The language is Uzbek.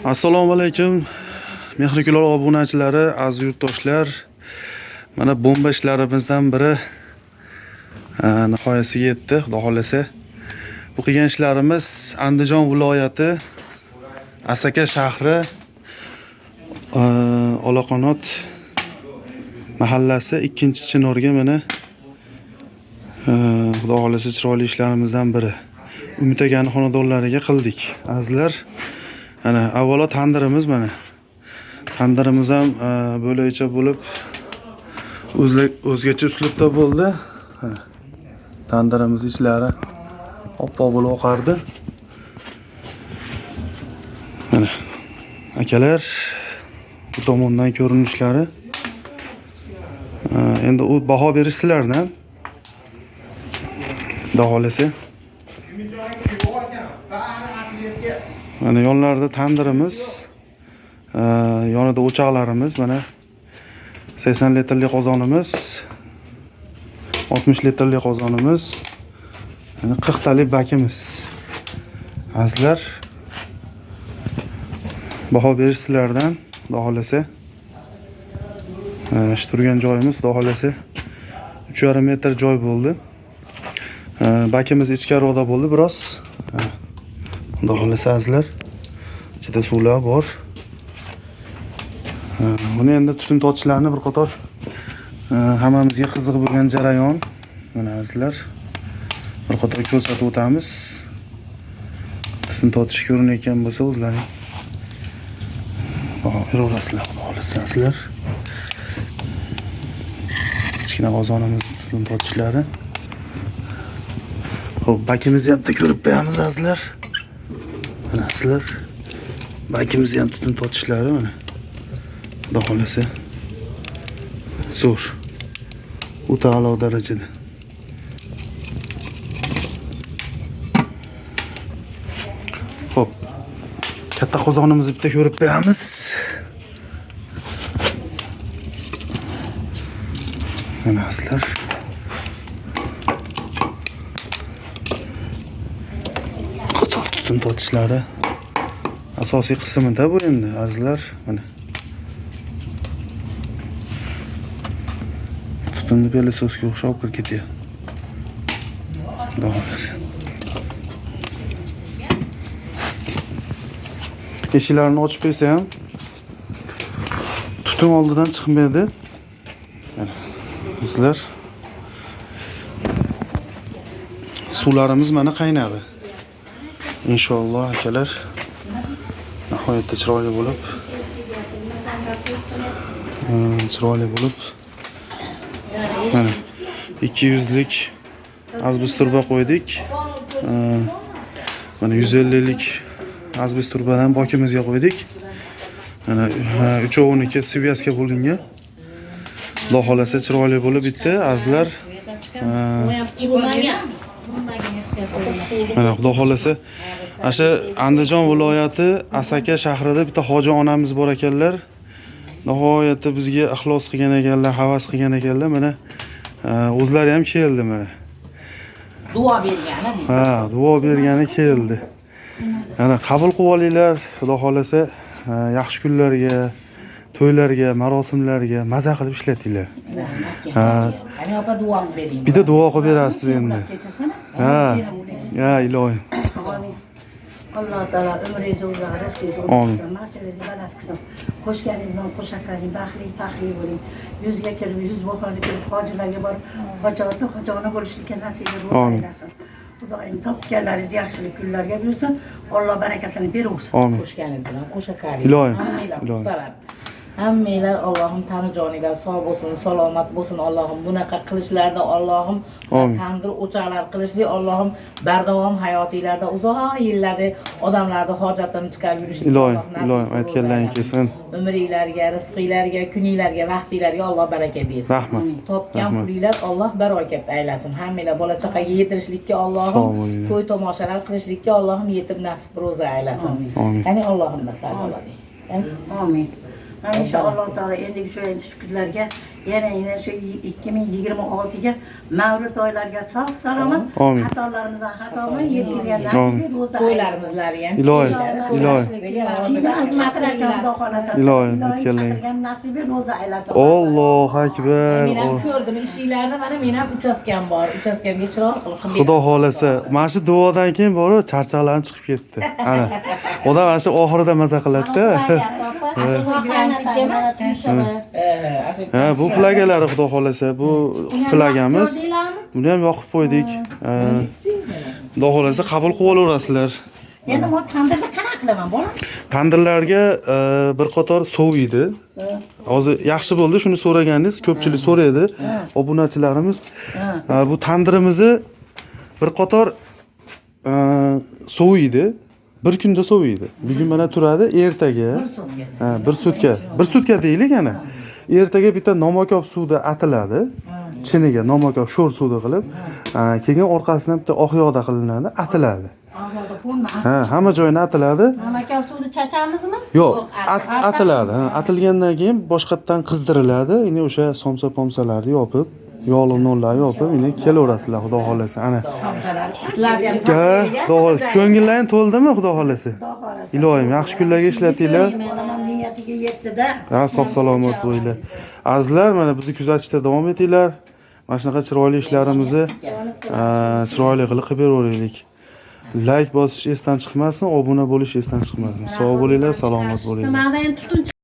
Assalomu alaykum. Mehri Kulol obunachilari, aziz yurtdoshlar. Mana bomba ishlarimizdan biri nihoyasiga yetdi, Xudo xolasa. Bu qilgan ishlarimiz Andijon viloyati Asaka shahri Olaqanot mahallasi 2-chinorga mana Xudo xolasa chiroyli ishlarimizdan biri. Umid akani xonadonlariga qildik. Azizlar, mana avvalo tandirimiz mana. Tandirimiz ham bo'lakcha bo'lib o'zgacha uslubda bo'ldi. Mana, tandirimiz ichlari oppoq bo'lib oqardi. Mana akalar, bu tomondan ko'rinishlari. Endi u baho berish sizlardan. Xudo xolasa. Mana yonlarida tandirimiz, yonida o'choqlarimiz, mana 80 litrli qozonimiz, 60 litrli qozonimiz, mana 40 talik bakimiz. Azizlar, baho berish sizlardan, Xudo xolasa. Shu turgan joyimiz, Xudo xolasa, 3,5 metr joy bo'ldi. Bakimiz ichkariroqda bo'ldi biroz. Xudo xolasa azizlar, ichida suvlar bor. Buni endi tutun tortishlarni bir qator hammamizga qiziq bo'lgan jarayon. Mana azizlar, bir qator ko'rsatib o'tamiz. Tutun tortish ko'rinayotgan bo'lsa o'zlaring baho beraverasizlar, Xudo xolasa azizlar. Kichkina qozonimiz tutun tortishlari. Xo'p, bakimizni ham bitta ko'rib qo'yamiz azizlar. Mana azizlar, bakimizni ham tutun tortishlari mana. Xudo xolasa zo'r. O'ta a'lo darajada. Xo'p, katta qozonimizni bitta ko'rib qo'yamiz. Mana azizlar. Qator tutun tortishlari asosiy qismida bu endi azizlar, mana. Tutunni pelesosga o'xshab kirib ketyapti. Xudo xolasa. Eshiklarni ochib qo'ysa ham tutun oldidan chiqmaydi. Mana bizlar suvlarimiz mana qaynadi. Inshaalloh akalar, nihoyatda chiroyli bo'lib, chiroyli bo'lib mana 200lik azbest turba qo'ydik. Mana 150lik azbest turbadan bokimizga qo'ydik. Mana 3.12 svязка bo'lingan. Xudo xolasa chiroyli bo'lib bitta azizlar. Mana Xudo xolasa o'sha Andijon viloyati Asaka shahrida bitta hoji onamiz bor ekanlar. Nihoyatda bizga ixlos qilgan ekanlar, havas qilgan ekanlar. Mana o'zlari ham keldi mana. Duo bergani deydi. Ha, duo bergani keldi. Mana qabul qilib olinglar, Xudo xolasa yaxshi kunlarga, to'ylarga, marosimlarga maza qilib ishlatinglar. Ha. Qani opa duo qilib bering. Bitta duo qilib berasiz endi. Ha. Ya iloyim. Amin. Alloh taolo umringizni uzoq, rizqingizni Amin. qilsin, martabangizni baland qilsin. Qo'shganingizdan qo'shaqaring, baxtli, taxtli bo'ling. Yuzga kirib, yuz bahorda kirib, hojilarga borib, hoji ota, hoji ona bo'lishlikka nasib Amin. aylasin. Xudoyim topganlaringiz yaxshilik kunlarga buyursin. Alloh barakasini beraversin. Amin. Qo'shganingiz bilan qo'shaqaring. Iloyim. Hammanglar Iloyim. puxtalar. Hammanglar Allohim tani joninglar sog' bo'lsin, salomat bo'lsin. Allohim bunaqa qilishlarda Allohim Amin. tandir o'choqlar qilishlik Allohim bardavom hayotinglarda uzoq yillarda odamlarni hojatini chiqarib yurishlik Iloyim, Alloh nasib iloyim qilib aytganlaring o'zaylasin. kelsin. Umringlarga, rizqinglarga, kuninglarga, vaqtinglarga Alloh baraka bersin. Rahmat. Topgan Rahmat. pulinglar Alloh barokat aylasin. Hammanglar bola chaqaga yetirishlikka Allohim, Sog' bo'linglar. to'y tomoshalar qilishlikka Allohim yetib nasib ro'za aylasin. Amin. Qani Allohim salli alayhi. Amin. Mana inshaalloh taolo endi shu shu kunlarga yana shu 2026ga Navruz to'ylarga sog' salomat, Amin. xatolarimizdan xato bilan yetkazgan Amin. nasib ro'za. To'ylarimizlarga ham. Iloyim, iloyim. Xizmat qilarkan Xudo xohlasa. Iloyim, aytganlaring. Chaqirgan nasibi ro'za aylasin. Allohu akbar. Men ham ko'rdim ishinglarni, mana men ham uchastkam bor. Uchastkamga chiroq qilib qilib. Xudo xohlasa, mana shu duodan keyin boru charchoqlarim chiqib ketdi. Ana. Odam mana shu oxirida maza qiladi-da. Ha, bu flagalari xudo xohlasa, bu flagamiz. Buni ham yoqib qo'ydik. Ha, Xudo xohlasa qabul qilib olaverasizlar. Endi bu tandirda qanaqa qilaman, bolam? Tandirlarga bir qator soviydi. Hozir yaxshi bo'ldi shuni so'raganingiz, ko'pchilik so'raydi. Obunachilarimiz bu tandirimizni bir qator soviydi. Bir kunda soviydi. Bugun mana turadi, ertaga Bir so'mga. Ha, bir sutka. Bir sutka deylik ana. Ertaga bitta nomakob suvda atiladi. Chiniga nomakob sho'r suvda qilib, keyin orqasidan bitta oq yog'da qilinadi, atiladi. Allohga pulni Ha, hamma joyini atiladi. Namakob suvni chachamizmi? Yo'q, atiladi. Ha, atilgandan keyin boshqatdan qizdiriladi. Endi o'sha somsa pomsalarni yopib, yog'li nonlarni yopib, endi kelaverasizlar, xudo xohlasa. Ana. Sizlarni ham Ha, chaqirgan. xudo xohlasa. Ko'ngillaring to'ldimi, xudo xohlasa? Iloyim, yaxshi kunlarga ishlatinglar. Bolamam niyatiga yetdi-da. Ha, sog' salomat bo'linglar. Azizlar, mana bizni kuzatishda davom etinglar. Mana shunaqa chiroyli ishlarimizni chiroyli qilib qilib beraveraylik. Like bosish esdan chiqmasin, obuna bo'lish esdan chiqmasin. Sog' bo'linglar, salomat bo'linglar. Nimada endi tutun.